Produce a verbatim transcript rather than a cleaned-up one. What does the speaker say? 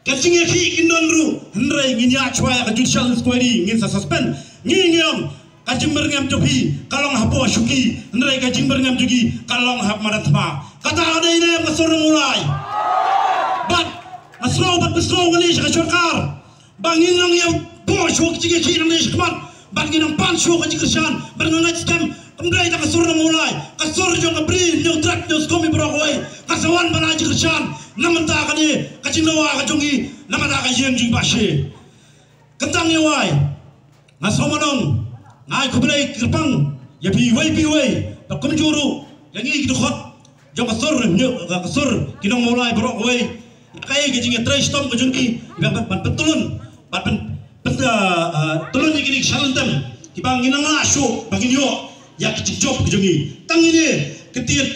Ka jingïakhih kin don ruh, hynrei ngin ïa shuwa ïa ka judicial inquiry, ngin sa suspend. Ngi ngi ong, ka jingbyrngem jong phi ka long hapoh shuki, hynrei ka jingbyrngem jong ngi ka long ha madan thma. Kata ka dei ne em ka sur Nongmawlai? Bad nga sngew bad phi sngew ngi sha ka sorkar ba ngin nang ïa buh shuh ka jingïakhih nangne shakhmat, bad ngin nang pan shuh ka jingkyrshan, bad nga ngeit skhem kam dei tang ka sur Nongmawlai, ka sur jong ka Bri Hynñiewtrep Hynñiewskum baroh kawei ka sa wan ban ai jingkyrshan na ka bynta kane ka jingdawa ka jong ngi, na ka bynta ka ïing jong ngi ba shi. Kyntang ïa wai, nga sngew mynnong, nga ai khublei kyrpang ïa phi iwei pa iwei, bad kumjuh ruh ïa ngi ki dkhot jong ka sur, ka sur ki Nongmawlai baroh kawei. Kaei ka jingïatrei shitom ka jong ngi ban, ban, ban pyntylun, ban pyn, pyn, ah, ah, tylun ïa kine ki shalynter kiba ngin nang lah shuh ba ngin ïoh ïa ki jingjop ka jong ngi. Tang ine ka ktien.